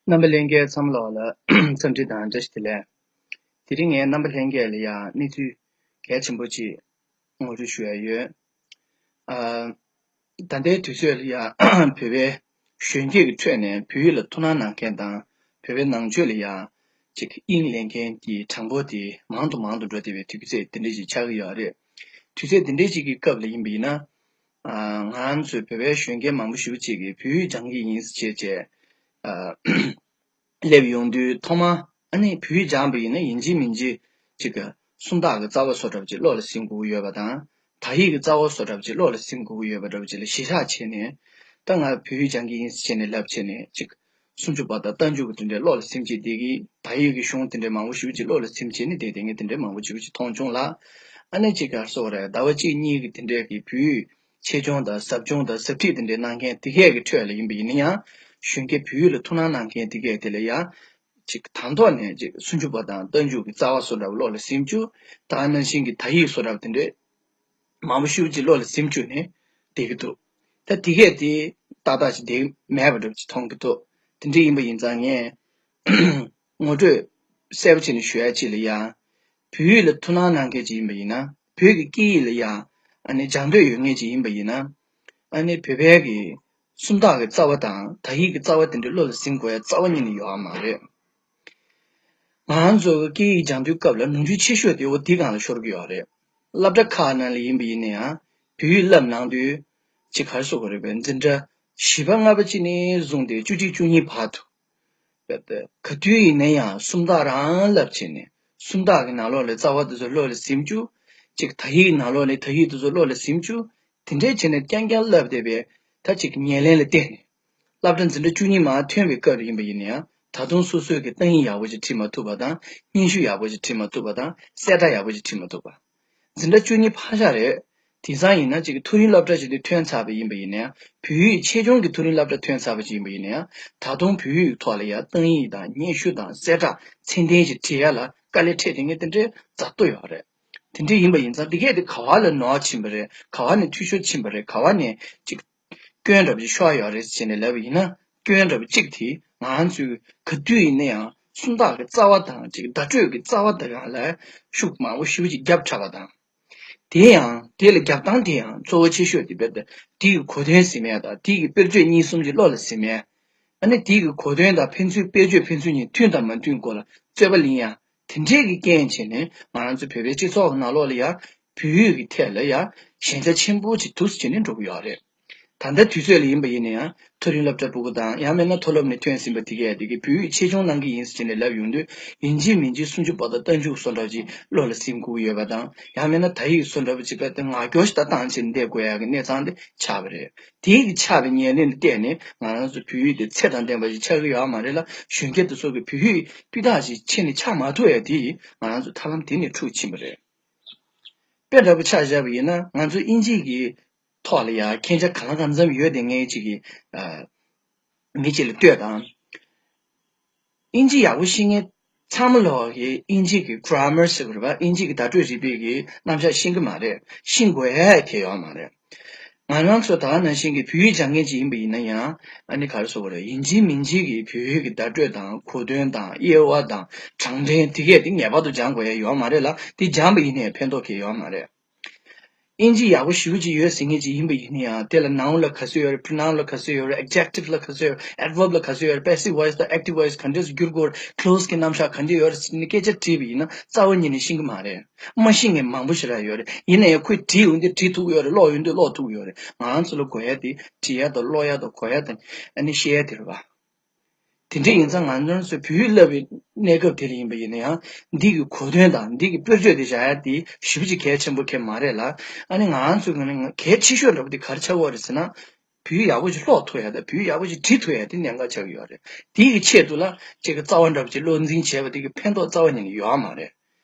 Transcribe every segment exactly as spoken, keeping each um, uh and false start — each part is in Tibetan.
རྣམ་པ་ལྷན་རྒྱས་ཚང་མ་ལོག་ལ་འཚམས་འདྲི་དང་བཀྲ་ཤིས་བདེ་ལེགས། དེ་རིང་ངས་རྣམ་པ་ལྷན་རྒྱས་ལ་ཡང་གནས་ཚུལ་གལ་ཆེན་པོ་ཅིག་ངོ་སྤྲོད་ཞུ་ཡ་ཡོད། ཨ། ད་ལྟའི་དུས་ཚོད་ལ་ཡང་བོད་པའི་གཞོན་སྐྱེས་ཀྱི་ཁྲོད་ནས་བོད་ཡིག་ལ་ཐུགས་སྣང་གནང་མཁན་དང་བོད་པའི་ནང་ཆོས་ལ་ཡང་ཅིག་དབྱིངས་ལེན་མཁན་གྱི་གྲངས་འབོར་དེ་མང་དུ་མང་དུ་འགྲོ་བསྡད་པའི་དུས་ཚོད་དེ་འདྲ་ཞིག་ཆགས་ཀྱི་ཡོད་རེད། དུས་ཚོད་དེ་འདྲ་ཞིག་གི་སྐབས་ལ་ཡིན་པ་ཡིན་ན། ཨ། ང་ཚོའི་བོད་པའི་གཞོན་སྐྱེས་མང་པོ་ཞེ་པོ་ཅིག་གིས་བོད་ཡིག་སྦྱང་གི་ཡིན་ཟེར་བྱས་བྱས། ཨ། སླེབས་ཡོང་དུས་ཐོག་མ་ཨ་ནི་བོད་ཡིག་སྦྱངས་པ་ཡིན་ན་ཡིན་གཅིག་མིན་གཅིག་ཅིག་གི་སུམ་རྟགས་ཀྱི་རྩ་བ་བཟོ་འདྲ་པོ་ཅིག་བློ་ལ་ཟིན་དགོས་ཀྱི་ཡོད་པ་དང་། དག་ཡིག་གི་རྩ་བ་བཟོ་འདྲ་པོ་ཅིག་བློ་ལ་ཟིན་དགོས་ཀྱི་ཡོད་པ་འདྲ་པོ་ཅིག་ལ་གཞི་བཞག་བྱས་ནས། ད་ང་བོད་ཡིག་སྦྱང་གི་ཡིན་ཟེར་བྱས་ནས་ལབ་བྱས་ནས་ཅིག་སུམ་ཅུ་པ་དང་རྟགས་འཇུག་གི་དེ་འདྲའི་བློ་ལ་ཟིན་བྱས་བསྡད་ཀྱི། དག་ཡིག་གི་གཞུང་དེ་འདྲའི་མང་པོ་ཞེ་པོ་ཅིག་བློ་ལ་ཟིན་བྱས་ནས་བསྡད་བསྡད་མཁན་དེ་འདྲའི་མང་པོ་ཞེ་པོ་ཅིག་མཐོང་བྱུང་ལ། ཨ་ནི་ཅིག་ག་རེ་ཟེར་དགོས་རེད། ཟླ་བ་གཅིག་གཉིས་ཀྱི་དེ་འདྲའི་གི་བོད་ཡིག་ཆེད་སྦྱོང་དང་ཟབ་སྦྱོང་དང་ཟབ་ཁྲིད་དེ་འདྲའི་གནང་མཁན་དེ་གས་ཀྱི་ཁྲོད་ལ་ཡིན་པ་ཡིན་ན་ཡང་། གཞོན་སྐྱེས་བོད་ཡིག་ལ་ཐུགས་སྣང་གནང་མཁན་དེ་གས་དེ་ལ་ཡང་ཅིག་དང་ཐོག་ནས་ཅིག་སུམ་ཅུ་པ་དང་རྟགས་འཇུག་གི་རྩ་བ་བཟོ་འདྲ་བོ་བློ་ལ་ཟིན་བཅུག་ད་ག་ནང་བཞིན་གྱི་དག་ཡིག་བཟོ་འདྲ་བོ་དེ་འདྲའི་མང་པོ་ཞེ་པོ་ཅིག་བློ་ལ་ཟིན་བཅུག་ནས་བསྡད་ཀྱི་འདུག་ད་དེ་གས་དེ་ཏག་ཏག་ཅིག་བསྡད་མེད་པ་འདྲ་བོ་ཅིག་མཐོང་གི་འདུག་དེ་འདྲ་ཡིན་པ་ཡིན་ཙང་ངས་ངོ་སྤྲོད་གསལ་པོ་བྱས་ནས་ཞུ་ཡ་ཅིག་ལ་ཡང་། བོད་ཡིག་ལ་ཐུགས་སྣང་གནང་མཁན་ཅིག་ཡིན་པ་ཡིན་ན། བོད་ཀྱི་སྐད་ཡིག་ལ་ཡང་ཨ་ནི་སྦྱང་འདོད་ཡོད་མཁན་ཅིག་ཡིན་པ་ཡིན་ན། ཨ་ནི་བོད་པའི་གི་སུམ་རྟགས་ཀྱི་རྩ་བ་དང་དག་ཡིག་གི་རྩ་བ་དེ་འདྲ་བློ་ལ་ཟིན་དགོས་ཡ་རྩ་བ་ཉིད་ནས་ཡོད་མ་རེད། ང་ཚོ་གི་སྐད་ཡིག་སྦྱང་དུས་སྐབས་ལ་ནོར་འཁྲུལ་ཆེ་ཤོས་དེ་འོ་དེ་སྒང་ལ་ཤོར་གྱི་ཡོད་རེད། སློབ་གྲྭ་ཁག་ནང་ལ་ཡིན་པ་ཡིན་ན་ཡང་བོད་ཡིག་བསླབ་གནང་དུས་ཅིག་ག་རེ་ཟེར་དགོས་རེད་པས། འཛིན་གྲྭ་བཞི་པ་ལྔ་པ་ཅིག་ནས་བཟུང་སྟེ་བཅུ་གཅིག་བཅུ་གཉིས་བར་དུ། ག་དུས་ཡིན་ན་ཡང་སུམ་རྟགས་རང་བསླབ་བྱས་ནས་སུམ་རྟགས་ཀྱི་ནང་ལོགས་ལ་རྩ་བ་དེ་ཚོ་བློ་ལ་ཟིན་བཅུག་ཅིག་དག་ཡིག་ནང་ལོགས་ལ་དག་ཡིག་དེ་ཚོ་བློ་ལ་ཟིན་བཅུག་དེ་འདྲས་བྱས་ནས་རྐྱང་རྐྱང་བསླབ་བསྡད་པའི་ད་ཅིག་ཉམས་ལེན་ལ་བརྟེན་ནས། སློབ་གྲྭ་འཛིན་གྲྭ་བཅུ་གཉིས་མར་ཐོན་པའི་སྐབས་ཡིན་པ་ཡིན་ན་ཡང་ད་དུང་སོ་སོའི་གི་གཏན་ཡིག་ཡག་པོ་ཅིག་བྲིས་མ་ཐུབ་པ་དང་སྙན་ཞུ་ཡག་པོ་ཅིག་བྲིས་མ་ཐུབ་པ་དང་གསལ་བསྒྲགས་ཡག་པོ་ཅིག་བྲིས་མ་ཐུབ་པ། འཛིན་གྲྭ་བཅུ་གཉིས་ཕར་བཞག་རེད། དེང་སང་ཡིན་ན་ཅིག་མཐོ་རིམ་སློབ་གྲྭ་ཞིག་ཏུ་ཐོན་ཚར་བ་ཡིན་པ་ཡིན་ན་ཡང་བོད་ཡིག་ཆེད་སྦྱོང་གི་མཐོ་རིམ་སློབ་གྲྭ་ཐོན་ཚར་བ་ཞིག་ཡིན་པ་ཡིན་ན་ཡང་ད་དུང་བོད་ཡིག་ཐོག་ལ་ཡང་གཏན་ཡིག་དང་སྙན་ཞུ་དང་གསལ་བསྒྲགས་ཚད་ལྡན་ཞིག་བྲིས་ཡ་ལ་དཀའ་ལས་འཕྲད་བསྡད་མཁན་དེ་འདྲའི་ཛ་དྲག་ཡོད་རེད། དེ་འདྲ་ཡིན་པ་ཡིན་ཙང་དེ་གས་དེ་ག་བ་ལ་ནོར་ཕྱིན་པ་རེད། ག་བ་ནས་འཐུས་ཤོར་ཕྱིན་པ་རེད། ག་བ་ནས་ཅིག་སྐྱོན་འདྲ་པོ་ཅིག་ཤོར་ཡོད་རེད་ཟེར་ནས་ལབ་པ་ཡིན་ན། སྐྱོན་འདྲ་པོ་གཅིག་དེ་ང་ཚོས་ག་དུས་ཡིན་ན་ཡང་སུམ་རྟགས་ཀྱི་རྩ་བ་དང་ཅིག་བརྡ་སྤྲོད་ཀྱི་རྩ་བ་དེ་ག་ལ་ཤུགས་མང་པོ་ཞེ་པོ་ཅིག་བརྒྱབ་དྲགས་པ་དང་། དེ་ཡང་དེ་ལ་རྒྱབ་སྟངས་དེ་ཡང་གཙོ་བོ་ཆེ་ཤོས་དེ་རྦད་དེ་དེ་གི་གོ་དོན་ཟིན་མེད་དང་དེ་གི་དཔེར་བརྗོད་གཉིས་གསུམ་གྱི་བློ་ལ་ཟིན་མེད། ཨ་ནི་དེ་གི་གོ་དོན་དང་ཕན་ཚུན་དཔེར་བརྗོད་ཕན་ཚུན་གཉིས་མཐུན་དང་མ་མཐུན་སྐོར་ལ་རྩོད་པ་ལེན་ཡ། དེ་འདྲས་ཀྱི་རྐྱེན་བྱས་ནས་ང་རང་ཚོ་བོད་པའི་སྤྱི་ཚོགས་ཀྱི་ནང་ལོགས་ལ་ཡང་བོད་ཡིག་གི་ཐད་ལ་ཡང་ཞན་ཆ་ཆེན་པོ་ཅིག་ཏོག་ཙམ་བྱས་ནས་འགྲོ་གི་ཡོད་རེད། ད་ལྟ་དུས་ཚོད་ལ་ཡིན་པ་ཡིན་ན་ཡང་མཐོ་རིམ་སློབ་གྲྭ་ཕྲུ་གུ་དང་ཡང་མིན་ན་མཐོ་སློབ་ནས་ཐོན་ཟིན་པ་དེ་གས་དེ་གས་བོད་ཡིག་ཆེད་སྦྱོང་གནང་གི་ཡིན་ཟེར་ནས་ལབ་ཡོང་དུས་ཡིན་གཅིག་མིན་གཅིག་སུམ་ཅུ་པ་དང་རྟགས་འཇུག་བཟོ་འདྲ་ཅིག་བློ་ལ་ཟིན་དགོས་ཀྱི་ཡོད་པ་དང་ཡང་མིན་ན་དག་ཡིག་བཟོ་འདྲ་པོ་ཅིག་རྦད་དེ་ངག་སྐྱོར་ཞིག་ད་བཏང་བྱས་ནས་བསྡད་དགོས་ཡག་གི་གནས་སྟངས་དེ་ཆགས་པ་རེད། དེའི་གི་ཆགས་པའི་ཉེར་ལེན་ལ་བརྟེན་ནས་ང་རང་ཚོ་བོད་ཡིག་དེ་ཚད་དང་ལྡན་པ་ཞིག་ཆགས་ཀྱི་ཡོད་མ་རེད་ལ། གཞོན་སྐྱེས་དེ་ཚོ་གི་བོད་ཡིག་སྤུས་དག་ཞིག་ཁྱེར་ནས་ཆགས་མ་ཐུབ་ཡ་དེ་ང་རང་ཚོ་ཐབས་ལམ་དེ་ནས་འཁྲུག་ཕྱིན་པ་རེད། དཔེ་འདྲ་པོ་ཆ་བཞག་པ་ཡིན་ན་ང་ཚོ་དབྱིན་ཇིའི་གི་ཐོག་ལ་ཡ་མཁྱེན་ཆ་གང་ལ་གང་འཚམ་ཡོད་དེ་ངའི་ཅིག་གི་ཨ་མི་གཅིག་ལ་ལྟོས་དང་། དབྱིན་ཇི་ཡག་པོ་ཤེས་མཁན་ཚང་མ་ལོག་གིས་དབྱིན་ཇི་གི་grammar་ཟེར་དགོས་རེད་པ། དབྱིན་ཇི་གི་བརྡ་སྤྲོད་རིག་པའི་གི་རྣམ་གཞག་ཤེས་ཀྱི་མ་རེད། ཤེས་དགོས་ཡ་གང་ཡང་ཡོད་མ་རེད། ང་རང་ཚོ་ད་ག་ནང་བཞིན་གྱི་བོད་ཡིག་སྦྱང་མཁན་ཅིག་ཡིན་པ་ཡིན་ན་ཡང་ཨ་ནི་ག་རེ་ཟེར་དགོས་རེད། ཡིན་གཅིག་མིན་གཅིག་གི་བོད་ཡིག་གི་བརྡ་སྤྲོད་དང་གོ་དོན་དང་དབྱེ་བ་དང་གྲངས་འདྲེན་དེ་གས་དེ་ངེས་པར་དུ་སྦྱང་དགོས་ཡ་ཡོད་མ་རེད་ལ། དེ་སྦྱངས་པ་ཡིན་ནའི་ཕན་ཐོགས་གང་ཡང་ཡོད་མ་རེད། དབྱིན་ཇི་ཡག་པོ་ཞེ་པོ་ཅིག་ཡོད་ཟེར་མཁན་ཅིག་ཡིན་པ་ཡིན་ན་ཡང་དེ་ལ་noun་ལ་ག་ཚོད་ཡོད་རེད། pronoun་ལ་ག་ཚོད་ཡོད་རེད། adjective་ལ་ག་ཚོད་ཡོད་རེད། adverb་ལ་ག་ཚོད་ཡོད་རེད། passive voice་དང་active voice་ག་འདྲས་སུ་བསྒྱུར་དགོས་རེད། clause་གི་རྣམ་གཞག་ག་འདྲས་ཡོད་རེད་ཟེར་ནས་སྐད་ཆ་དྲིས་པ་ཡིན་ན་རྩ་བ་ཉིད་ནས་ཤེས་ཀྱི་མ་རེད། མ་ཤེས་མཁན་མང་པོ་ཞེ་དྲག་ཡོད་རེད། ཡིན་ན་ཡང་ཁོས་བྲིས་ཡོང་དུས་བྲིས་ཐུབ་ཀྱི་ཡོད་རེད། ཀློག་ཡོང་དུས་ཀློག་ཐུབ་ཀྱི་ཡོད་རེད། ང་རང་ཚོ་ལ་དགོས་ཡ་དེ་བྲིས་ཡ་དང་ཀློག་ཡ་དང་གོ་ཡ་དང་ཨ་ནི་ཤེས་ཡ་དེ་རེད་པ། དེ་འདྲ་ཡིན་ཙང་ང་ཚོ་བོད་ཡིག་བསླབ་པའི་གནས་སྐབས་དེ་ལ་ཡིན་པ་ཡིན་ན་ཡང་འདི་གི་གོ་དོན་དང་འདི་གི་དཔེར་བརྗོད་དེ་བཞག་ཡ་དེ་ཞེ་པོ་ཅིག་གལ་ཆེན་པོ་གང་ཡང་མ་རེད་ལ། ཨ་ནི་ང་ཚོའི་ངོས་ནས་གལ་ཆེ་ཤོས་འདྲ་པོ་དེ་ག་རེ་ཆགས་ཀྱི་ཡོད་རེད་ཟེར་ན། བོད་ཡིག་ཡག་པོ་ཞིག་ཀློག་ཐུབ་ཡ་དང་བོད་ཡིག་ཡག་པོ་ཞིག་འབྲི་ཐུབ་ཡ་དེ་གནད་འགག་ཆགས་ཀྱི་ཡོད་རེད། དེ་གི་ཆེད་དུ་ལ་ཅིག་གི་རྩ་བ་འདྲ་པོ་ཅིག་བློ་འཛིན་བྱས་པ་དེ་གི་ཕན་ཐོགས་རྩ་བ་ཉིད་ནས་ཡོད་མ་རེད།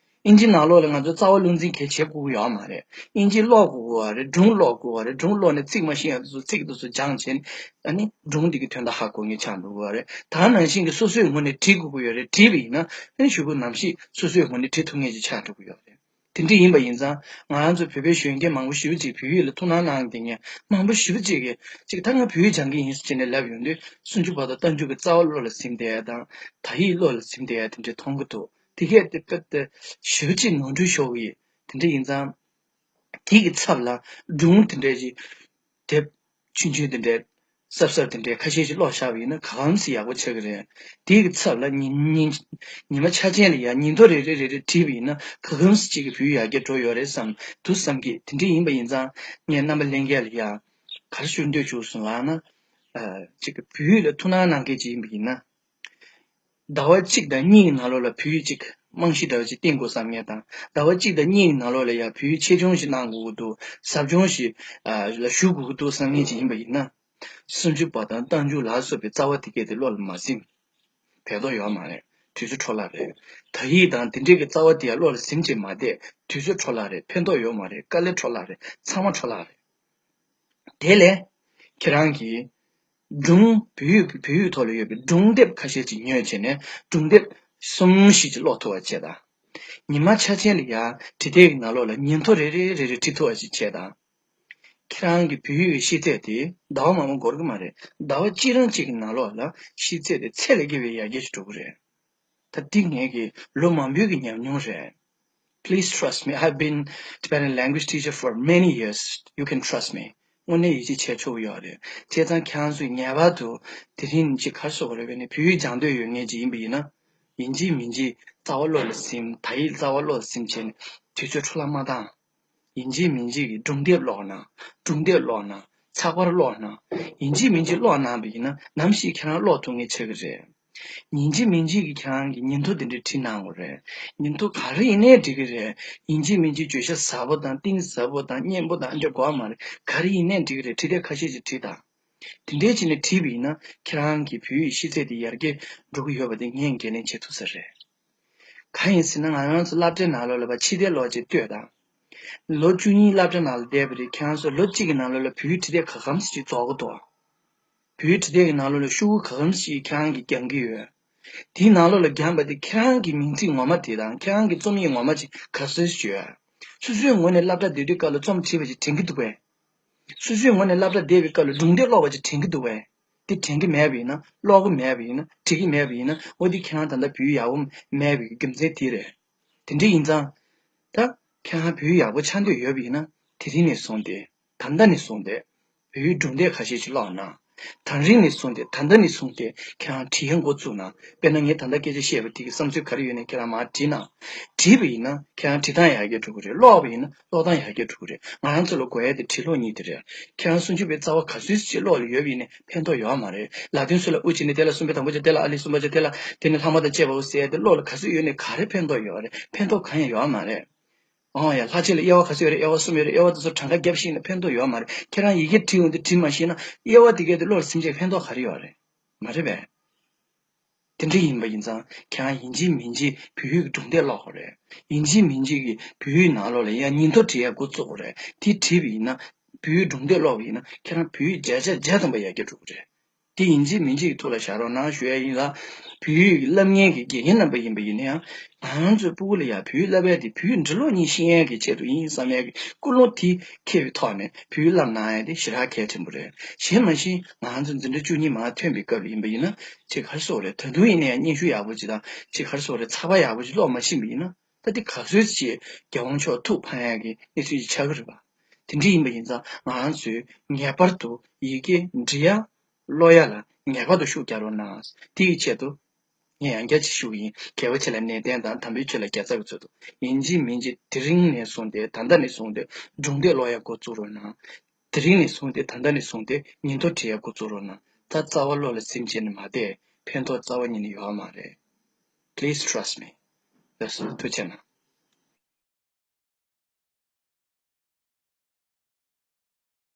ཨིན་ཇི་ནང་ལོགས་ལ་ང་ཚོ་རྩ་བ་བློ་འཛིན་གལ་ཆེ་དགོས་ཀྱི་ཡོད་མ་རེད། ཨིན་ཇི་ཀློག་དགོས་ཀྱི་ཡོད་རེད། སྒྲུང་ཀློག་དགོས་ཀྱི་ཡོད་རེད། སྒྲུང་ཀློག་ནས་ཚིག་མ་ཤེས་ཡ་དེ་ཚོ་ཚིག་དེ་ཚོ་སྦྱངས་བྱས་ནས་ཨ་ནི་སྒྲུང་འདི་གི་དོན་དག་ཧ་གོ་མཁན་ཆགས་འགྲོ་གི་ཡོད་རེད། ད་ནང་བཞིན་གྱི་སོ་སོའི་ངོས་ནས་བྲིས་དགོས་ཀྱི་ཡོད་རེད། བྲིས་པ་ཡིན་ན་ཨ་ནི་གཞུག་གུ་ནམ་ཞིག་སོ་སོའི་ངོས་ནས་བྲིས་ཐུབ་མཁན་ཅིག་ཆགས་འགྲོ་གི་ཡོད་རེད། དེ་འདྲ་ཡིན་པ་ཡིན་ཙང་ང་རང་ཚོ་བོད་པའི་གཞོན་སྐྱེས་མང་པོ་ཞེ་པོ་ཅིག་བོད་ཡིག་ལ་ཐུགས་སྣང་གནང་བསྡད་མཁན་མང་པོ་ཞེ་པོ་ཅིག་གིས་ཅིག་ད་ང་བོད་ཡིག་སྦྱང་གི་ཡིན་ཟེར་བྱས་ནས་ལབ་ཡོང་དུས་སུམ་ཅུ་པ་དང་རྟགས་འཇུག་གི་རྩ་བ་བློ་ལ་ཟིན་བསྡད་ཡ་དང་དག་ཡིག་བློ་ལ་ཟིན་བསྡད་ཡ་དེ་འདྲ་མཐོང་གི་འདུག་དེ་གས་དེ་དཔེ་དེ་ཞེ་པོ་ཅིག་ནོར་འཁྲུལ་ཤོར་གི་ཡིན། དེ་འདྲ་ཡིན་ཙང་དེ་གི་ཚབ་ལ་སྒྲུང་དེ་འདྲ་ཅིག་དེབ་ཆུང་ཆུང་དེ་འདྲའི་གསར་གསར་དེ་འདྲའི་ཁ་ཤས་ཤིག་ཀློག་བཞག་པ་ཡིན་ན་ག་གམ་ཞིག་ཡག་པོ་ཆགས་ཀྱི་རེད། དེའི་ཚབ་ལ་ཉིན་ཉིན་ཉི་མ་ཆ་ཅན་ལ་ཡང་ཉིན་ཐོ་རེ་རེ་རེ་རེ་བྲིས་པ་ཡིན་ན་ག་གམ་ཞིག་ཅིག་གི་བོད་ཡིག་ཡར་རྒྱས་འགྲོ་ཡོད་རེད་བསམ་འདུག་བསམ་གི། དེ་འདྲ་ཡིན་པ་ཡིན་ཙང་ངས་རྣམ་པ་ལྷན་རྒྱས་ལ་ཡང་ག་རེ་ཞུ་འདོད་བྱུང་སོང་ལབ་ན། ཨ་ཅིག་གི་བོད་ཡིག་ལ་ཐུགས་སྣང་གནང་མཁན་ཅིག་ཡིན་པ་ཡིན་ན། ཟླ་བ་གཅིག་དང་གཉིས་ཀྱི་ནང་ལོགས་ལ་བོད་ཡིག་ཅིག་རྨང་གཞི་འདྲ་བ་ཅིག་བཏིང་དགོས་བསམ་མཁན་དང་། ཟླ་བ་གཅིག་དང་གཉིས་ཀྱི་ནང་ལོགས་ལ་ཡང་བོད་ཡིག་ཆེ་ཆུང་ཞིག་གནང་དགོས་ཀྱི་འདུག་ཟབ་སྦྱོང་ཞིག་ཨ་ལ་ཞུགས་དགོས་ཀྱི་འདུག་བསམ་མཁན་ཅིག་ཡིན་པ་ཡིན་ན། སུམ་ཅུ་པ་དང་རྟགས་འཇུག་ལ་སོགས་པའི་རྩ་བ་དེ་གས་དེ་བློ་ལ་མ་ཟིན། ཕན་ཐོགས་ཡོད་མ་རེད། དུས་ཚོད་འཕྲོ་བརླག་རེད། དག་ཡིག་དང་དེ་འདྲས་ཀྱི་རྩ་བ་དེ་ཡང་བློ་ལ་ཟིན་བྱས་མ་བསྡད་དུས་ཚོད་འཕྲོ་བརླག་རེད། ཕན་ཐོགས་ཡོད་མ་རེད། དཀའ་ལས་འཕྲོ་བརླག་རེད། ཚང་མ་འཕྲོ་བརླག་རེད། དེ་ལས་ཁྱེད་རང་གིས་སྒྲུང་བོད་ཡིག་བོད་ཡིག་ཐོག་ལ་ཡོད་པའི་སྒྲུང་དེབ་ཁ་ཤས་ཅིག་ཉོས་བྱས་ནས་སྒྲུང་དེབ་གསུམ་བཞི་ཅིག་ཀློག་ཐུབ་པ་བྱས་དང་། ཉི་མ་ཆ་ཅན་ལ་ཡང་བྲིས་དེབ་ཀྱི་ནང་ལོགས་ལ་ཉིན་ཐོ་རེ་རེ་རེ་རེ་བྲིས་ཐུབ་པ་ཅིག་བྱས་དང་། ཁྱེད་རང་གི་བོད་ཡིག་གི་ཤེས་ཚད་དེ་ཟླ་བ་མང་པོ་འགོར་གི་མ་རེད། ཟླ་བ་གཅིག་རང་གཅིག་གི་ནང་ལོགས་ལ་ཤེས་ཚད་དེ་ཚད་ལས་བརྒལ་བའི་ཡར་རྒྱས་ཤིག་འགྲོ་གི་རེད། ད་འདི་ངེད་ཀྱི་ལོ་མང་པོའི་གི་ཉམས་མྱོང་རེད། Please trust me. I've been Tibetan language teacher for many years. You can trust me. དངོས་གནས་ཡིད་ཆེས་བྱས་ཆོག་གི་ཡོད་རེད། བྱས་ཙང་ཁྱེད་རང་ཚོས་ངེས་པར་དུ་དེ་རིང་ཅིག་ག་རེ་ཟེར་དགོས་རེད་པས་ནི། བོད་ཡིག་སྦྱང་འདོད་ཡོད་མཁན་ཅིག་ཡིན་པ་ཡིན་ན། ཡིན་གཅིག་མིན་གཅིག་རྩ་བ་བློ་ལ་ཟིན། དག་ཡིག་རྩ་བ་བློ་ལ་ཟིན་བྱས་ནས་དུས་ཚོད་འཕྲོ་བརླག་མ་བཏང་། ཡིན་གཅིག་མིན་གཅིག་གིས་སྒྲུང་དེབ་ཀློག་ན། སྒྲུང་དེབ་ཀློག་ན། ཚགས་པར་ཀློག་ན། ཡིན་གཅིག་མིན་གཅིག་ཀློག་གནང་བ་ཡིན་ན་ནམ་ཞིག་ཁྱེད་རང་ཀློག་ཐུབ་མཁན་ཆགས་ཀྱི་རེད། ཡིན་གཅིག་མིན་གཅིག་གིས་ཁྱེད་རང་གི་ཉིན་ཐོ་དེ་འདྲ་བྲིས་གནང་དགོས་རེད། ཉིན་ཐོ་ག་རེ་ཡིན་ནའི་འགྲིག་གི་རེད། ཡིན་གཅིག་མིན་གཅིག་བརྗོད་བྱ་ཟབ་པོ་དང་གཏིང་ཟབ་པོ་དང་སྙན་པོ་དང་འདྲ་དགོས་མ་རེད། ག་རེ་ཡིན་ནའི་འགྲིག་གི་རེད། བྲིས་དེབ་ཁ་ཤས་ཅིག་བྲིས་དང་། དེ་འདྲའི་བྱས་ནས་བྲིས་པ་ཡིན་ན་ཁྱེད་རང་གི་བོད་ཡིག་ཤེས་ཚད་དེ་ཡར་རྒྱས་འགྲོ་གི་ཡོད་པ་དེ་ངས་འགན་ལེན་བྱེད་ཐུབ་ས་རེད། གང་ཡིན་ཟེར་ན་ང་རང་ཚོ་སློབ་གྲྭའི་ནང་ལོགས་ལ་ཕྱི་དེབ་ཀློག་ཅིག་ལྟོས་དང་། ལོ་བཅུ་གཉིས་སློབ་གྲྭ་ནང་ལ་བསྡད་པ་རེད། ཁྱེད་རང་ཚོ་ལོ་གཅིག་གི་ནང་ལོགས་ལ་བོད་ཡིག་བྲིས་དེབ་ག་གམ་ཞིག་རྫོགས་ཀྱི་འདུག་བོད་ཡིག་བྲིས་དེབ་ཀྱི་ནང་ལོགས་ལ་ཤོག་གུ་ག་གམ་ཞིག་ཁྱེད་རང་གིས་བརྒྱང་གི་ཡོད། དེའི་ནང་ལོགས་ལ་བརྒྱངས་པ་དེ་ཁྱེད་རང་གི་མིང་ཚིག་ངོ་མ་དེ་དང་ཁྱེད་རང་གི་རྩོམ་ཡིག་ངོ་མ་ཅིག་ག་ཚོད་ཡོད། སོ་སོའི་ངོས་ནས་སློབ་གྲྭ་བསྡད་དུས་སྐབས་ལ་རྩོམ་བྲིས་པ་ཅིག་དྲན་གྱི་འདུག་པས། སོ་སོའི་ངོས་ནས་སློབ་གྲྭ་བསྡད་པའི་སྐབས་ལ་སྒྲུང་དེབ་ཀློག་པ་ཅིག་དྲན་གྱི་འདུག་པས། དེ་དྲན་གྱི་མེད་པ་ཡིན་ན། ཀློག་གི་མེད་པ་ཡིན་ན། བྲིས་ཀྱི་མེད་པ་ཡིན་ན། འོ་དེ་ཁྱེད་རང་ད་ལྟ་བོད་ཡིག་ཡག་པོ་མེད་པའི་རྒྱུ་མཚན་དེ་རེད། དེ་འདྲ་ཡིན་ཙང་། ད་ཁྱེད་རང་བོད་ཡིག་ཡག་པོ་ཆགས་འདོད་ཡོད་པ་ཡིན་ན། དེ་རིང་ནས་བཟུང་སྟེ། ད་ལྟ་ནས་བཟུང་སྟེ། བོད་ཡིག་སྒྲུང་དེབ་ཁ་ཤས་ཤིག་ཀློག་ན། དེ་རིང་ནས་བཟུང་སྟེ། ད་ལྟ་ནས་བཟུང་སྟེ་ཁྱེད་རང་བྲིས་ཡག་འགོ་བཙུགས་ན། དཔེར་ན་ངས་ད་ལྟ་སྐད་ཆ་བཤད་པ་དེ་གི་བསམ་ཚུལ་ག་རེ་ཡོད་ན་ཁྱེད་རང་མར་བྲིས་ན། བྲིས་པ་ཡིན་ན་ཁྱེད་རང་བྲིས་སྟངས་ཡར་རྒྱས་འགྲོ་གི་རེད། ཀློག་པ་ཡིན་ན་ཀློག་སྟངས་ཡར་རྒྱས་འགྲོ་གི་རེད། ང་རང་ཚོ་ལ་དགོས་ཡ་དེ་བྲིས་ཀློག་གཉིས་དེ་རེད། ཁྱེད་རང་སུམ་ཅུ་པའི་རྩ་བ་ག་ཚོད་ཅིག་ཀློག་ལ་ཡོད་པ་ཡིན་ན་ཕན་ཐོགས་ཡོད་མ་རེད། ལ་དོན་སུ་ལ་དབུ་ཅི་ནས་དེ་ལ་གསུམ་པའི་དང་པོ་ཅིག་དེ་ལ་ཨ་ལི་གསུམ་པ་ཅིག་དེ་ལ་དེ་ནས་ལྷག་མ་དང་བཅས་པའོ་ཟེར་ཡ་དེ་ཀློག་ལ་ག་ཚོད་ཡོད་ནས་ག་རེ་ཕན་ཐོགས་ཡོད་རེད། ཕན་ཐོགས་གང་ཡང་ཡོད་མ་རེད། ཨོ་ཡ། ལྷག་བཅས་ལ་དབྱེ་བ་ག་ཚོད་ཡོད་རེད། དབྱེ་བ་གསུམ་ཡོད་རེད། དབྱེ་བ་དེ་ཚོ་གྲངས་ཀ་བརྒྱབ་ཤེས་ན་ཕན་ཐོགས་ཡོད་མ་རེད། ཁྱེད་རང་ཡི་གེ་བྲིས་ཡོང་དུས་བྲིས་མ་ཤེས་ན་དབྱེ་བ་དེ་གས་དེ་བློར་ཟིན་བྱས་ཕན་ཐོགས་ག་རེ་ཡོད་རེད། མ་རེད་པས། དེ་འདྲ་ཡིན་པ་ཡིན་ཙང་ཁྱེད་རང་ཡིན་གཅིག་མིན་གཅིག་བོད་ཡིག་གི་སྒྲུང་དེབ་ཀློག་དགོས་རེད། ཡིན་གཅིག་མིན་གཅིག་གིས་བོད་ཡིག་ནང་ལོགས་ལ་ཡང་ཉིན་ཐོ་བྲིས་ཡ་འགོ་བཙུགས་དགོས་རེད། དེ་བྲིས་པ་ཡིན་ན། བོད་ཡིག་སྒྲུང་དེབ་ཀློག་པ་ཡིན་ན་ཁྱེད་རང་བོད་ཡིག་བརྒྱ་ཆ་བརྒྱ་ཐམ་པ་ཡར་རྒྱས་འགྲོ་གི་རེད། དེ་ཡིན་གཅིག་མིན་གཅིག་གི་ཐུགས་ལ་བཞག་རོགས་གནང་ཞུ་ཡ་ཡིན་ལ། བོད་ཡིག་བསླབ་མཁན་གྱི་དགེ་རྒན་རྣམ་པ་ཡིན་པ་ཡིན་ན་ཡང་། ང་རང་ཚོའི་སྤུ་གུ་ལ་ཡང་བོད་ཡིག་བསླབ་ཡ་དེ་བོད་ཡིག་འབྲི་ཀློག་གཉིས་ཤེས་ཡ་གི་ཆེད་དུ་ཡིན་བསམ་ཡ་གི་ཀུན་སློང་དེ་འཁྱེར་བའི་ཐོག་ནས་བོད་ཡིག་བསླབ་གནང་ཡ་དེ་ཞེ་དྲག་གལ་ཆེན་པོ་རེད། གཞན་མ་གཞི་ང་རང་ཚོ་འཛིན་གྲྭ་བཅུ་གཉིས་མར་ཐོན་པའི་སྐབས་ཡིན་པ་ཡིན་ན། ཅིག་ག་རེ་ཟེར་དགོས་རེད། ད་དུང་ཡིན་ན་ཡང་སྙན་ཞུ་ཡག་པོ་ཅིག་དང་། ཅིག་ག་རེ་ཟེར་དགོས་རེད། ཚགས་པར་ཡག་པོ་ཅིག་ཀློག་མ་ཤེས་པ་ཡིན་ན། ད་དེ་ག་ཚོད་ཅིག་རྒྱལ་དབང་མཆོག་ཐུགས་ཕངས་ཡ་གི་གནས་ཚུལ་ཅིག་ཆགས་ཀྱི་རེད་པ། དེ་འདྲ་ཡིན་པ་ཡིན་ཙང་ང་རང་ཚོས་ངེས་པར་དུ་ཡི་གེ་འབྲི་ཡ། ཀློག་ཡ་ལ་ངེས་པར་དུ་ཤུགས་རྒྱག་རོགས་གནང་། དེ་ཡི་ཆེད་དུ། ངས་ཡང་བསྐྱར་ཅིག་ཞུ་གི་ཡིན། དགེ་བའི་ཆོས་ལ་ནན་ཏན་དང་། དམ་པའི་ཆོས་ལ་རྒྱལ་ཚབ་ཀྱི་ཚུལ་དུ། ཡིན་གཅིག་མིན་གཅིག་དེ་རིང་ནས་བཟུང་སྟེ། ད་ལྟ་ནས་བཟུང་སྟེ་སྒྲུང་དེབ་ཀློག་ཡ་འགོ་བཙུགས་རོགས་གནང་། དེ་རིང་ནས་བཟུང་སྟེ་ད་ལྟ་ནས་བཟུང་སྟེ་ཉིན་ཐོ་བྲིས་ཡ་འགོ་བཙུགས་རོགས་གནང་། ད་རྩ་བ་བློ་ལ་ཟིན་བྱས་ནས་མ་བསྡད། ཕན་ཐོགས་རྩ་བ་ཉིད་ནས་ཡོད་མ་རེད། Please trust me. ལགས་སོ། ཐུགས་རྗེ་གནང་།